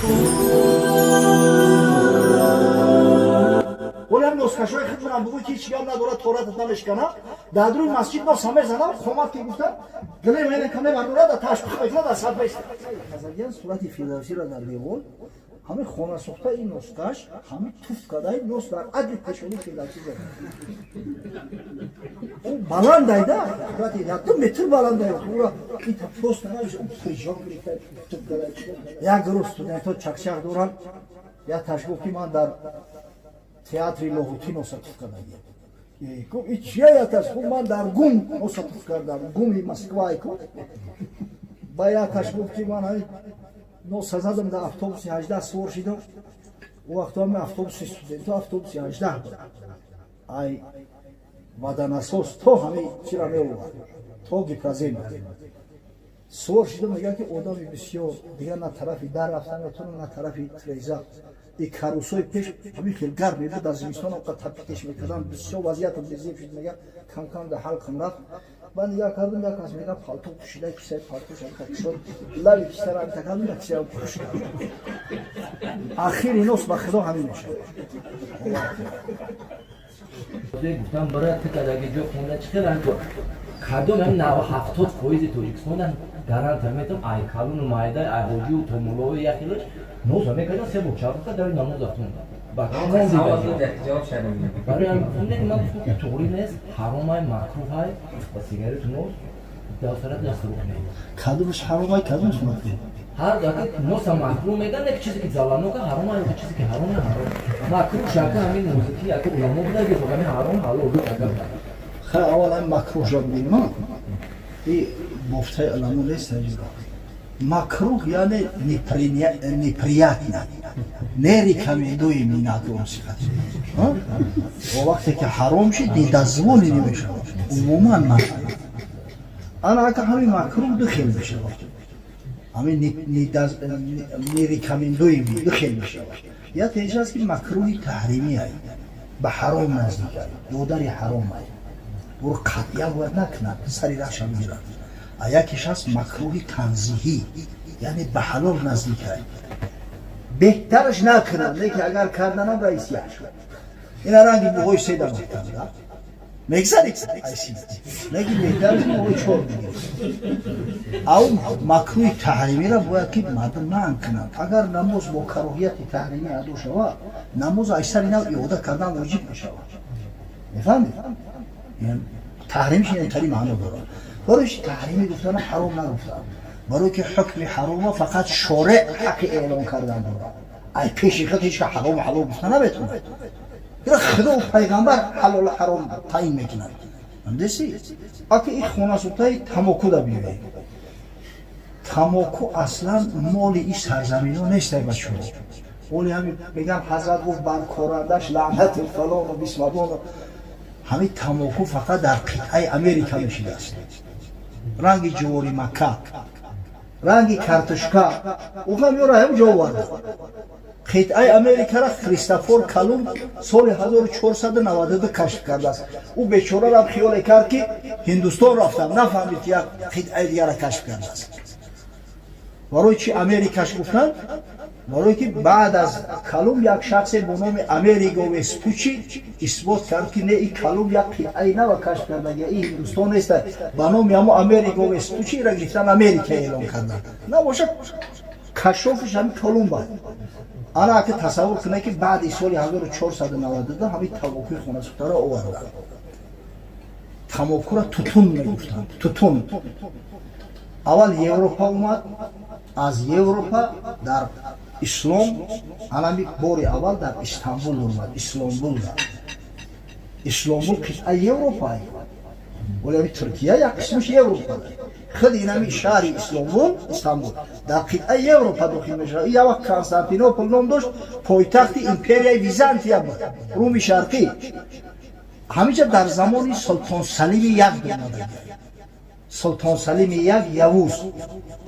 Оли ҳам носкашои хидматам бугӯй, ки ҳеч гап надорад, торатат намешканад. Дар дуруи масҷид носа мезанам, қомат ки гуфтам, гилем ена каме бардорад, да таш мекунад, дар сад беста. Казагиян сурати Фирдавсиро дар девор, ҳамин хона сохта, ин носкаш ҳамин туф карда, нос дар адли пешонии Фирдавсӣ зад. Ӯ баландайда, сурати 1-2 метр баландай, ура ита просто навиш, ӯ прижом гирифта, туф карда. Як гурӯҳ студентҳо чақчақ доранд. Як таш гуфт, ки ман дар театри Лоҳутӣ носа туф кардагиям. Гуфт, и чия? Яташ гуфт, ман дар ГУМ носа туф кардам, ГУМи Москвай. Ку ба якаш гуфт, ки ман ҳамин носа задам, дар автобуси 18 сувор шидам. Ӯ вақто ҳами автобуси студентҳо, автобуси 18 буд, ай водонасос то ҳами чира меовард, то Гипрозема сувор шидам. Мегӯяд, ки одами бисёр, дигар на тарафи дар рафта метавонам, на тарафи треза. И карусои пеш ҳамин хел гарм мебуд, дар зимистон оқа тапикеш мекардам, бисёр вазъиятам безеб шуд. Мега, кам кам дар ҳалқам рафт. Баъд нигоҳ кардам, як кас, мега, палто пӯшида, кисаи палтош ҳамка кушод, лаби кисаро ҳамка кардам, як кисаро пӯшид. Ахири нос, ба Худо, ҳамин мешавад. Гуфтам, бара ту кадаги ҷо хонда, чӣ хел кадом ҳам 70% Тоҷикистона гаранта метам, ай калуну майда, ай ҳоҷию томулои яхелош носа мекардан, се бор чарха дар намоз ахунда. Барои ҳам гуфтам, не, ман гуфтам, ки туғри нест, ҳаромай, макрӯҳай ва сигарету нос дасарат насрух не. Кадомаш ҳаромай, кадомаш макрӯҳ? Ҳар дака носа макрӯҳ меган, не, чизе ки заланока ҳаромай, чизе ки ҳарома ҳаром. Макрӯҳ шака ҳамин музики, яка уламо буда, ки ҳамин ҳаром ҳалол ду така. Хай, аввал ҳамин макрӯҳша бигӯем. И бофтаи уламо нест. Аҷиба, макрӯҳ яъне неприятно, не рекомендуемый надорусиқат. Ва вақте ки ҳаром шид, недозволенный мешавад, умуман макрӯҳ. Ана ака, ҳамин макрӯҳ ду хел мешавад, ҳамин нерекомендуемый ду хел мешавад. Як ҳеҷ аст, ки макрӯҳи таҳримӣ ай, ба ҳаром наздик ай, додари ҳаром ай, ӯро қатъиян бояд накунад, сари раҳша бигирад. А якеш аст макрӯҳи танзиҳӣ, яъне ба ҳалол наздик ай, беҳтараш накунад, лекин агар карданам раисияш. Ина ранги буғои седа мактабда мегзаред, лекин беҳтараш буғои чор бигиред. Ав макрӯҳи таҳримиро бояд ки мардум манъ кунанд. Агар намоз бо кароҳияти таҳримӣ адо шавад, намоз аз сари нав иода кардан воҷиб мешавад, мефаҳмед? Таҳримиш ин маъно дорад. Барои чи таҳримӣ гуфтана, ҳаром нагуфтанд? Барое ки ҳукми ҳарома фақат шореъ ҳаққи эълон кардан дорад. Ай пеши худ ҳеч ҳарому ҳалол гуфта наметавонад. Ира Худо пайғамбар ҳалолу ҳаром таъин мекунад. Андеси аки ин хонасутаи тамокуда биёед. Тамоку аслан моли ин сарзамино нестай, бачаҳо. Оли ҳами меган, ҳазрат гуфт, бар корандаш лаънату фалону бисмадону. Ҳамин тамоку фақат дар қитъаи Америка мешидааст, ранги ҷувори макка, ранги картошка, ӯҳам ёра ҳам ҷо оварда. Қитъаи Америкара Христофор Колумб соли 1492 кашф кардааст. Ӯ бечорарам хиёле кард, ки Ҳиндустон рафтам, нафаҳмид, ки як қитъаи дигара кашф кардааст. Барои чи Америкаш гуфтанд? Барое ки баъд аз Колумб як шахсе бо номи Америго Веспучи исбот кард, ки не, и Колумб як қитъаи нава кашф кардага, и Ҳиндустон неста. Ба номи ҳамо Америго Веспучи ира гирифтан, Америка эълон карданд. Набошад, кашофиш ҳами Колумб. Ана ака, тасаввур кунед, ки баъди соли 1492 ҳамин тамокуи хонасӯхтаро оварданд. Тамокура тутун мегуфтанд, тутун. Аввал Европа омад, аз Европа дар ислом анами бори аввал дар Истанбул омад, Исломбул. Исломбул қитъаи Европа, вале ами Туркия як қисмаш Европа. Худ инами шаҳри Исломбул, Истанбул дар қитъаи Европа дохил мешавад. Як вақт Константинопол ном дошт, пойтахти империяи Византия буд, Руми Шарқӣ. Ҳаминҷа дар замони Султон Салими як омада. Султон Салими як Явуз,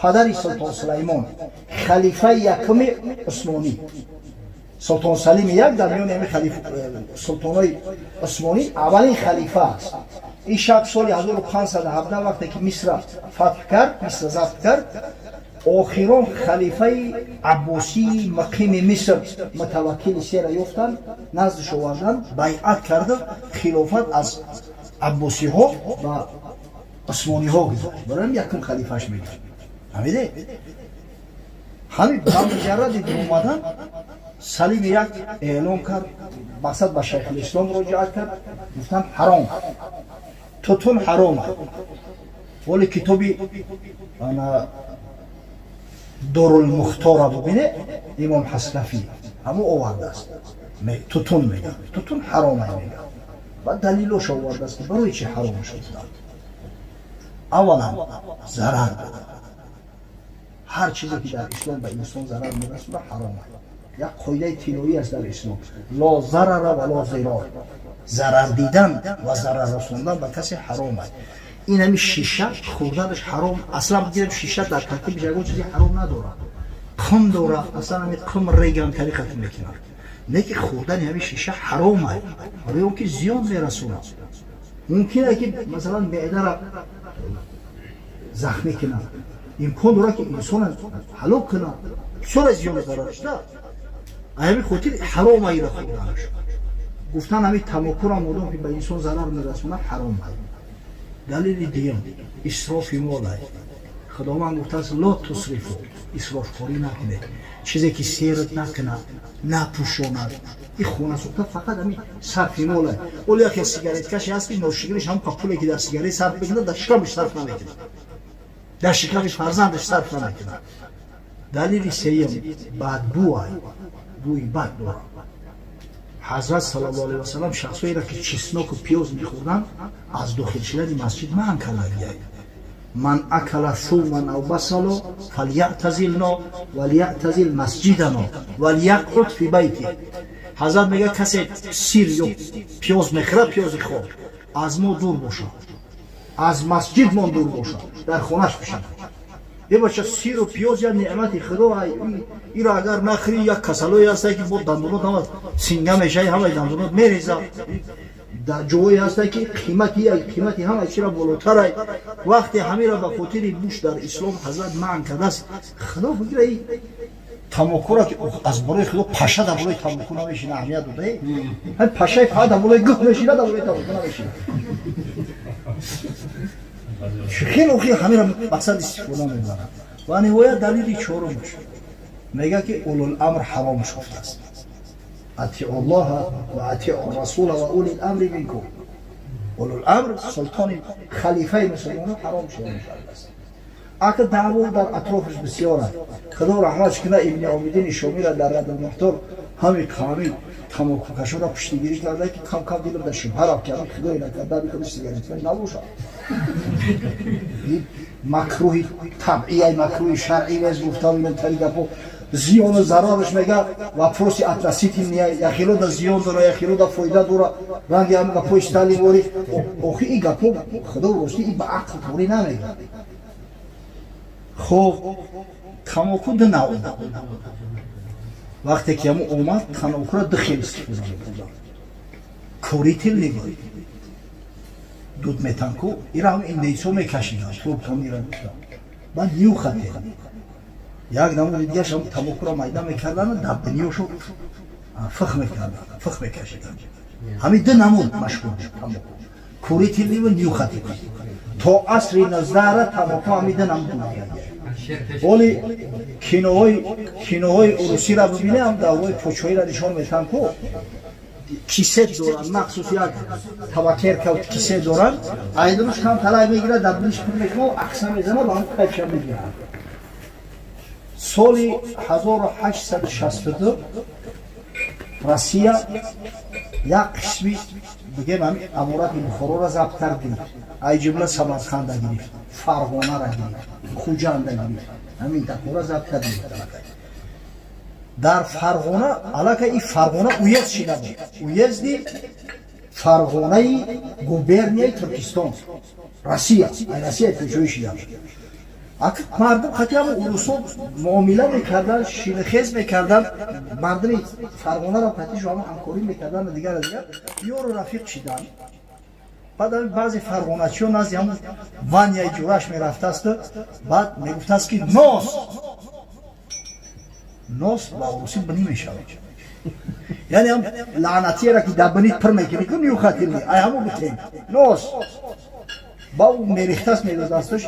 падари Султон Сулаймон, халифаи якуми Усмонӣ. Султон Салими як дар миёни ҳамин султонҳои Усмонӣ аввалин халифа аст. Ин шахс соли 1517, вақте ки Мисра фатҳ кард, Мисра забт кард. Охирон халифаи Аббосии муқими Миср Мутаваккили сера ёфтанд, наздиш оварданд, байъат карда, хилофат аз аббосиҳо ба усмониҳо гузашт. Барои якум халифаш мегӯяд, фаҳмиде? Ҳамин ба муҷарради омадан Салими як эълон кард, мақсад ба Шайхулислом муроҷиат кард, гуфтанд: ҳаром, тутун ҳаром аст. Вале китоби Дурулмухтора бубине, имом Ҳаснафӣ ҳамо овардааст, тутун мегӯяд, тутун ҳаром ай мегӯяд ва далилош овардааст, ки барои чи ҳаром шуд. Аввалан, зарар дорад. Ҳар чизе ки дар ислом ба инсон зарар мерасонад, ҳаром аст. Як қоидаи тиллоӣ аст дар ислом: لا ضرر ولا ضرار. Зарар дидан ва зарар расондан ба касе ҳаром аст. Ин ҳами шиша хӯрданаш ҳаром. Аслан бигирем, шиша дар таркибиш ягон чизи ҳаром надорад, қум дорад. Аслан ҳами қум регам тариқат мекунад, не ки хӯрдани ҳами шиша ҳаром аст, барои он ки зиён мерасонад. Мумкин аст, ки масалан меъдара захмӣ кунад, имкон дорад, ки инсона ҳалок кунад. Бисёр зиёну зарарш да. Ҳамин хотир ҳаром аира хӯрданаш. Гуфтан, ҳамин тамокурам модом ки ба инсон зарар мерасонад, ҳаром аст. Далели дуюм исрофи мол аст. Худованд гуфтааст: لا تسرفوا, исрофкорӣ накунед. Чизе ки серат накунад, напӯшонад, и хона сӯхта фақат ҳамин сарфи мол аст. Оле яке сигареткаше ҳаст, ки ношигириш ҳам пуле ки дар сигарет сарф мекунад, дар шикамаш сарф намекунад, дар шиками фарзандаш сарф намекунад. Далели сеюм бадбӯ ай, бӯи бад дорад. Ҳазрат صلى الله عليه وسلم шахсоеро, ки чеснок у пиёз мехӯрданд, аз дохил шудани масҷид манъ кардагиай: من أكل ثوما أو بصلا فليعتزلنا وليعتزل مسجدنا وليقعد في بيته. Ҳазрат мегӯяд, касе сир ё пиёз мехӯрад, пиёзи хом, аз мо дур бошад, аз масҷидмон дур бошад, дар хонаш бишинад. Е бача, сиру пиёз як неъмати худо. Иро агар нахӯри, як касалое ҳаста, ки бо дандонот ҳама синга мешавӣ, ҳамаи дандонот мереза. Дар ҷое ҳаста, ки қимати як қимати ҳама чиро болотарай. Вақте ҳамира ба хотири буш дар ислом ҳазрат манъ кардааст, худо бигира и тамокура, ки аз болои худо паша дар болои тамоку намешина, аҳамият додае? Ҳами пашаи фақат дар болои гӯҳ мешина, дар болои тамоку намешина. Хеле охи ҳамира мақсад истифода мебарад. Ва ниҳоят далели чорумш мега, ки أولو الأمر ҳаромш гуфтааст: أطيعوا الله وأطيعوا الرسول وأولي الأمر منكم. أولو الأمر, султони халифаи мусулмонон ҳаром шуда кардааст. Ака, даъво дар атрофаш бисёр аст. Худо раҳматш кунад, Ибни Обидини Шомира дар Раддулмуҳтор ҳами қавми тамокукашоро пуштигирӣ карда, ки кам кам дилам дар шубҳа рафт, ки худое накарда бикуни сигаретка набошад, макрӯҳи табъия, макрӯҳи шаръӣ нест, гуфтам. Тари гапо зиёну зарараш мега, вопроси относительный, яхелода зиён дора, яхелода фоида дора. Ранги ҳам гапои Сталин вори. Охи, и гапо, худо ростӣ, и ба ақл торӣ намега. Хоб, тамоку ду навъ. Вақте ки ҳамо омад, тамокура ду хел истифода мебурданд: курительный буд, дуд метанку, ира ҳам индейсо мекашиданд, трубка мира, баъд нюхательный. Як намуди дигарш ҳам тамокура майда мекарданд, дар биниёшо фих мекарданд, фих мекашиданд. Ҳамин ду намуд машҳур буд тамоку: курительный ва нюхательный. То асри 19-ра тамоку ҳамин ду намуд буд. Оли киноҳои урусиро бибинем, давои почоиро нишон метаҳанд, ку кисет доранд, махсус як табакерка кисет доранд. Айдруш кам талай мегирад, дар билиш пур мекунад, акса мезанад, ба ҳам кайфша мегирад. Соли 1862 Россия як қисми, бигем, ҳами аморати Бухороро забт кард, гирифт. Ай ҷумла Самарқанда гирифт, Фарғонара гирифт, Хуҷанда гирифт, ҳамин такора забт кард, гирифт. Дар Фарғона аллакай и Фарғона уезд шида буд, уезди Фарғонаи губернияи Туркистон, Россия, ай Россия пешоӣ шида буд. Ака, мардум хати ҳама урусо муомила мекарданд, шинихез мекарданд, мардуми Фарғонаро қатишо ҳама ҳамкорӣ мекарданд, дигар дигар ёру рафиқ шиданд. Баъд баъзе фарғоначиҳо назди ҳамун Ваняи ҷураш мерафтааст, баъд мегуфтааст, ки нос, нос ба урусӣ бинӣ мешавад. Яъне ҳам лаънатиеро, ки дар бинит пир мекунӣ, ку нюхательный, ай ҳамун бутем нос ба ӯ мерехтааст, медодасташ.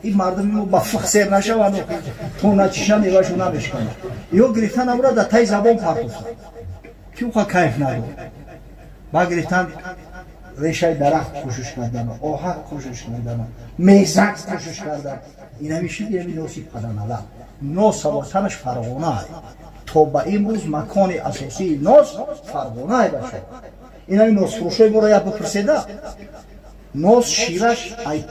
Ин мардуми мо ба фих сер нашаванд, то начиша мевашу намешканад. Ё гирифтан амра дар таи забон партофта, ки уқа кайф надор. Ба гирифтан решаи дарахт кӯшиш кардану оҳак кӯшиш кардану мезак кӯшиш кардан. Инами шид, инами носи паданала. Нос ватанаш Фарғонае. То ба имрӯз макони асосии нос Фарғонае, бачо. Инами носфурӯшои моро як бипурседа, нос шираш ай.